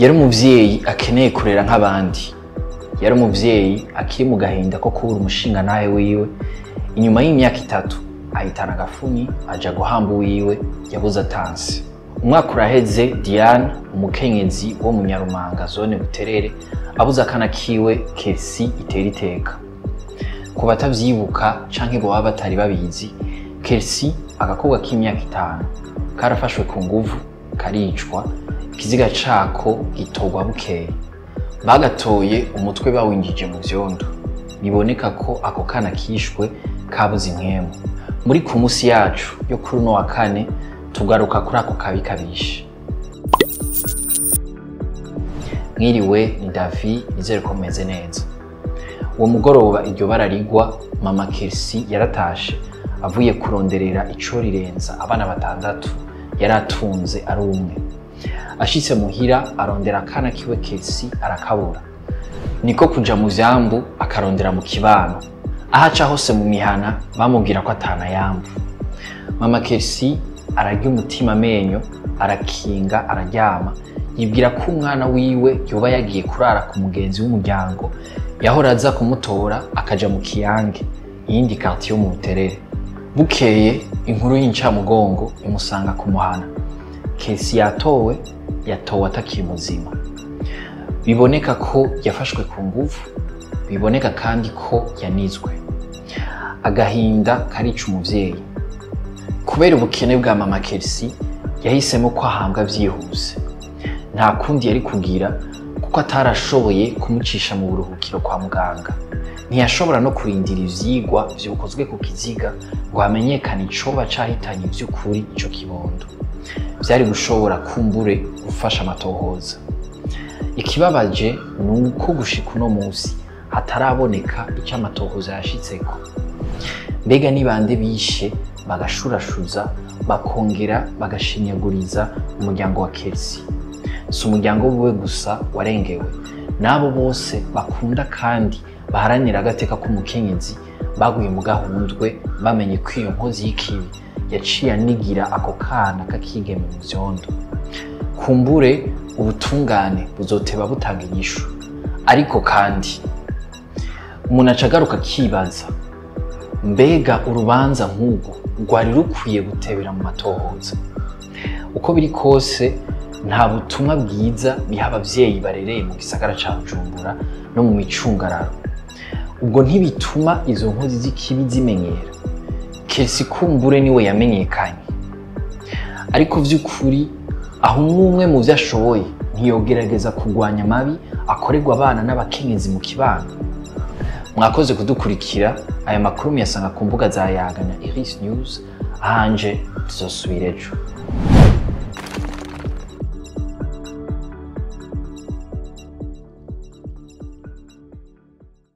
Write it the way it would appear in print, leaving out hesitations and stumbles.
Yari umuvyeyi akeneye kurera nk'abandi. Yari umuvyeyi akiri mu gahinda ko kubura umushingantahe wiwe. Inyuma y'imyaka 3 ahitana agafuni aja guhamba uwiwe yabuze atanse. Umwaka uraheze Diane, umukenyezi wo mu Nyarumanga zone Buterere, abuze akana kiwe Kersi itera iteka. Ku batavyibuka canke boba batari babizi, Kersi agakobwa k'imyaka 5 karafashwe ku nguvu karicwa, ikiziga cako gitorwa bukeye. Bagatoye umutwe bawinjije mu vyondo. Biboneka ko ako kana kishwe kabuze impwemu. Muri ku musi yacu yo kuri uno wa kane tugaruka kuri ako kabi kabishe. Mwiriwe, ni Davi, nizere ko mumeze neza. Uwo mugoroba iryo bara rigwa, mama Kersi yaratashe avuye kuronderera ico rirenza abana 6 yaratunze ari umwe. Ashitse muhira arondera akana kiwe Kersi arakabura. Niko kuja mu vyambu akarondera mu kibano. Ahaca hose mu mihana bamubwira ko atana yambu. Mama Kersi ararya umutima amenyo, arakinga, araryama, yibwira ko umwana wiwe yoba yagiye kurara ku mugenzi w'umuryango yahora aza kumutora akaja mu Kiyange, iyindi quartier yo mu Buterere. Bukeye inkuru y'incamugongo imusanga kumuhana. Kersi yatowe, yatowe atakiri muzima. Biboneka ko yafashwe ku nguvu, biboneka kandi ko yanizwe. Agahinda karica umuvyeyi. Kubera ubukene bwa mama Kersi, yahisemo ko ahambwa vyihuse. Nta kundi yari kugira kuko atarashoboye kumucisha mu buruhukiro kwa muganga. Ntiyashobora no kurindira ivyigwa vyokozwe ku kiziga ngo hamenyekane icoba cahitanye vy'ukuri ico kibondo. Vyari gushobora kumbure gufasha amatohoza. Ikibabaje ni uko gushika uno musi hataraboneka ico amatohoza yashitseko. Mbega ni bande bishe bagashurashuza bakongera bagashinyaguriza umuryango wa Kersi? Si umuryango wiwe gusa warengewe, n'abo bose bakunda kandi baharanira agateka k'umukenyezi baguye mu gahundwe bamenye ko iyo nkozi y'ikibi yaciye anigira ako kana kakigeme mu vyondo. Kumbure ubutungane buzoteba butanga inyishu. Ariko kandi umuntu aca agaruka akibaza, mbega urubanza nk'urwo rwari rukwiye gutebera mu matohoza? Uko biri kose nta butumwa bwiza biha abavyeyi barereye mu gisagara ca Bujumbura no mu micungararo. Ubwo ntibituma izo nkozi z'ikibi zimenyera. Kersi kumbure niwe yamenyekanye, ariko vy'ukuri aho umwe mu vyo ashoboye ntiyogerageza kurwanya amabi akorerwa abana n'abakenyezi mu kibano. Mwakoze kudukurikira. Aya makuru muyasanga ku mbuga za Yaga na Iris News. Ahanje tuzosubira ejo.